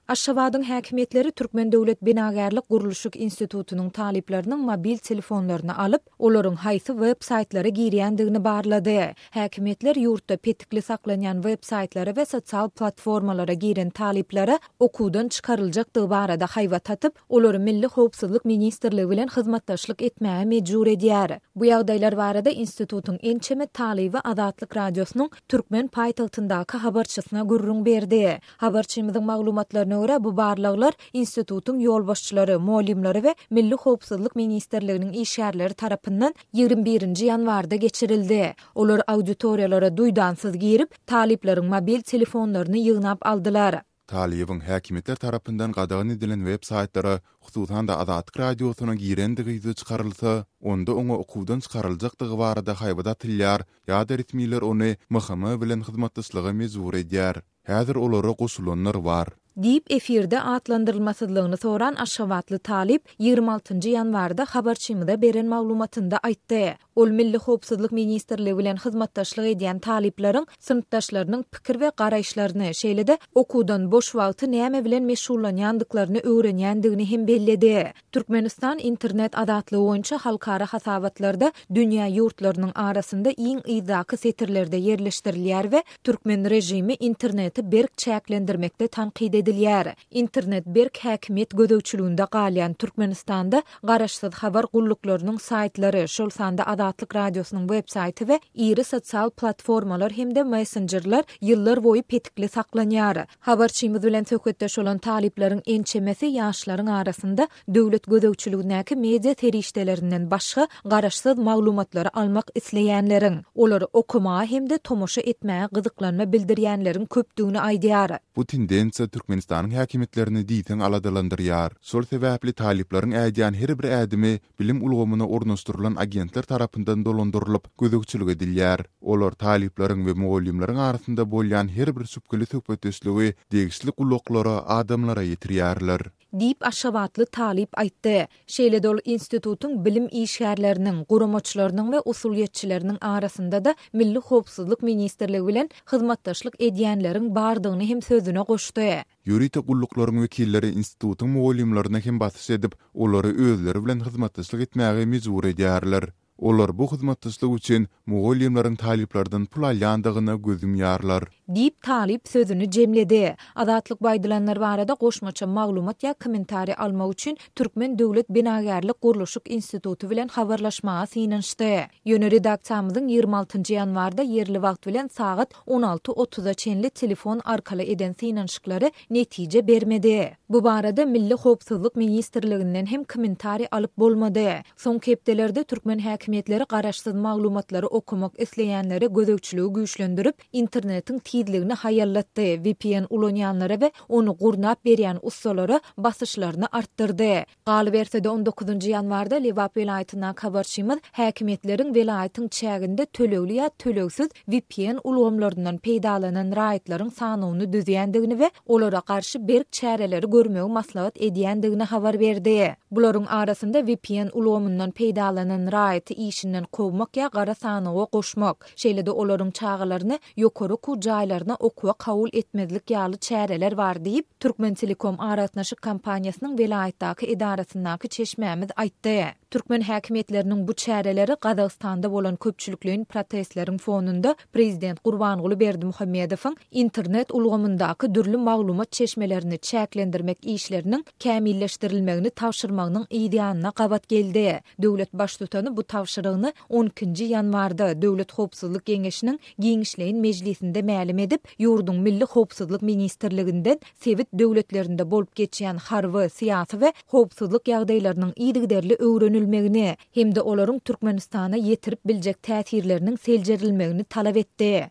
Aşgabadyň häkimiýetleri Türkmen döwlet binagärlik-gurluşyk institutynyň talyplarynyň mobil telefonlaryny alyp, olaryň haýsy web saýtlara girýändigini barlady. Häkimiýetler ýurtda petikli saklanýan web saýtlara we sosial platformalara giren talyplara okuwdan çykaryljakdygy barada haýbat atyp, olary Milli howpsuzlyk ministrligi bilen hyzmatdaşlyk etmäge mejbur edýär. Bu ýagdaýlar barada institutyň ençeme talyby Azatlyk Radiosynyň türkmen paýtagtyndaky habarçysyna gürrüň berdi. Habarçymyzyň maglumatlaryna görä, bu barlaglar institutyň ýolbaşçylary, mugallymlary we Milli howpsuzlyk ministrliginiň işgärleri tarapyndan 21 nji ýanwarda geçirildi. Olar auditoriýalara duýdansyz girip, talyplaryň mobil telefonlaryny ýygnap aldylar. Talybyň häkimiýetler tarapyndan gadagan edilen web-saýtlara, hususan-da Azatlyk Radiosyna girendigi ýüze çykarylsa, onda oňa okuwdan çykaryljakdygy barada haýbat atylýar ýa-da resmiler ony MHM bilen hyzmatdaşlyga mejbur edýär. Häzir olara goşulanlar bar. Diýip, efirde atlandyrylmasyzlygyny soran aşgabatly talyp 26 nji ýanwarda habarçymyza beren maglumatynda aýtdy. Ol Milli howpsuzlyk ministrligi bilen hyzmatdaşlyk edýän talyplaryň synpdaşlarynyň pikir we garaýyşlaryny, şeýle-de okuwdan boş wagty näme bilen meşgullanýandyklaryny öwrenýändigini hem belledi. Türkmenistan internet azatlygy boýunça halkara hasabatlarda dünýä ýurtlarynyň arasynda iň yzdaky setirlerde ýerleşdirilýär we türkmen režimi interneti berk çäklendirmekde tankyt edilýär. Internet berk häkimiýet gözegçiliginde galýan Türkmenistanda garaşsyz habar gulluklarynyň saýtlary, şol sanda Azatlyk Radiosynyň web-saýty we iri sosial platformalar hem-de messenjerler ýyllar boýy petikli saklanýar. Habarçymyz bilen söhbetdeş bolan talyplaryň ençemesi ýaşlaryň arasynda döwlet gözegçiligindäki media serişdelerinden başga garaşsyz maglumatlary almak isleýänleriň, olary okamaga hem-de tomaşa etmäge gyzyklanma bildirýänleriň köpdügini aýdýar. Bu tendensiýa Türkmenistanyň häkimiýetlerini diýseň aladalandyrýar. Şol sebäpli talyplaryň ädýän her bir ädimi bilim ulgamyna ornaşdyrylan agentler tarapyndan dolandyrylyp, gözegçilik edilýär. Olar talyplaryň we mugallymlaryň arasynda bolýan her bir şübheli söhbetdeşligi degişli gulluklara, adamlara ýetirýärler. Diýip, aşgabatly talyp aýtdy. Şeýle-de ol institutyň bilim işgärleriniň, guramaçylarynyň we usulyýetçileriniň arasynda-da Milli howpsuzlyk ministrligi bilen hyzmatdaşlyk edýänleriň bardygyny hem sözüne goşdy. Ýörite gulluklaryň wekilleri institutyň mugallymlaryna hem basyş edip, olary özleri bilen hyzmatdaşlyk etmäge mejbur edýärler. Olar bu hyzmatdaşlyk üçin mugallymlaryň talyplardan pul alýandygyna göz ýumýarlar. Diýip, talyp sözüni jemledi. Azatlyk bu aýdylanlar barada goşmaça maglumat ýa kommentariý almak üçin Türkmen döwlet binagärlik-gurluşyk instituty bilen habarlaşmaga synanyşdy. Ýöne redaksiýamyzyň 26 ýanwarda ýerli wagt bilen sagat 16 otuza çenli telefon arkaly eden synanyşyklary netije bermedi. Bu barada Milli howpsuzlyk ministrliginden hem kommentariý alyp bolmady. Soňky hepdelerde türkmen häkimiýetleri garaşsyz maglumatlary okamak isleýänlere gözegçiligi güýçlendirip, internetiň tizligini haýallatdy, VPN ulanýanlara we ony gurnap berýän ussalara basyşlaryny artdyrdy. Galyberse-de, on dokuzynjy ýanwarda Lebap welaýatyndaky habarçymyz häkimiýetleriň welaýatyň çäginde tölegli ýa tölegsiz VPN ulgamlaryndan peýdalanan raýatlaryň sanawyny düzýändigini we olara garşy berk çäreleri görmegi maslahat edýändigini habar berdi. Bularyň arasynda VPN ulgamyndan peýdalanan raýaty işinden kowmak ýa gara sanawa goşmak, şeýle-de olaryň çagalaryny ýokary okuw jaýlaryna okuwa kabul etmezlik ýaly çäreler bar diýip, Türkmentelekom aragatnaşyk kompaniýasynyň welaýatdaky edarasyndaky çeşmämiz aýtdy. Türkmen häkimiýetleriniň bu çäreleri Gazagystanda bolan köpçülikleýin protestleriň fonunda prezident Gurbanguly Berdimuhamedowyň internet ulgamyndaky dürli maglumat çeşmelerini çäklendirmek işleriniň kämilleşdirilmegini tabşyrmagynyň yzýanyna gabat geldi. Döwlet baştutany bu tabşyrygyny on ikinji ýanwarda Döwlet howpsuzlyk geňeşiniň giňişleýin mejlisinde mälim edip, ýurduň Milli howpsuzlyk ministrliginden sebit döwletlerinde bolup geçýän harby, syýasy we howpsuzlyk ýagdaýlarynyň yzygiderli öwrenilmegini hem-de olaryň Türkmenistana ýetirip biljek täsirleriniň seljerilmegini talap etdi.